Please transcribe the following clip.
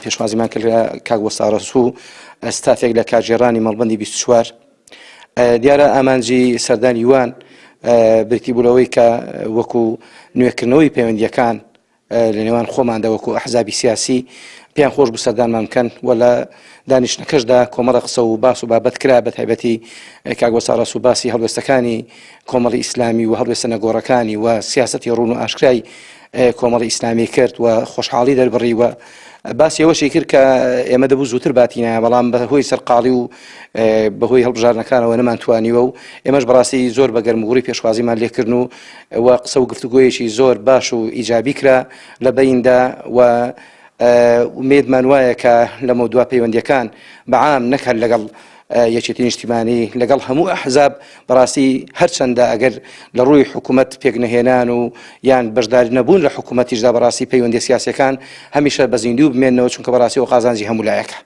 پێشوازیمان کرد لە کاک وەستا ڕەسوو ستافێک لە کارگێڕانی مەڵبەندی 24. دیارە ئامانجی سەردانی وان بریتی بوو لەوەی کە وەکو نوێکردنەوەی پەیوەندییەکان لە نێوان خۆماندا وەکو ئەحزابی سیاسی پێیان خۆش بوو سەردانمان بکەن و لە دانیشتنەکەشدا کۆمەڵە قسە و باس و بابەت کرا بە تایبەتی کاک وەستا ڕەسوو باسی هەڵوێستەکانی کۆمەڵی ئیسلامی و هەڵوێستە نەگۆڕەکانی و سیاسەتی ڕوون و ئاشکرای کۆمەڵی ئیسلامی کرد و خۆشحاڵی دەربڕی و باسی ئەوەشی کرد کە ئێمە دەبوو زووتر باتینایە بەڵام بەهۆی سەرقاڵی و بەهۆی هەڵبژاردنەکانەوە نەمانتوانیوە و ئێمەش بەڕاستی زۆر بە گەرموگوڕی پێشوازیمان لێکردن و و قسە و گفتوگۆیەکی زۆر باش و ئیجابی کرا لە بەیندا و ئومێدمان وایە کە لەمەودوا پەیوەندیەکان بە عام نەک هەر لەگەڵ یەکێتی نیشتیمانی لەگەڵ هەموو ئەحزاب بەڕاستی هەرچەندە ئەگەر لە ڕووی حکوومەت پێکنەهێنان و یان بەشداری نەبوون لە حکوومەتیشدا بەڕاستی پەیوەندی سیاسەکان هەمیشە بە زیندوو بمێنەوە چونکە بەڕاستی و قازانجی هەموو لایەکە.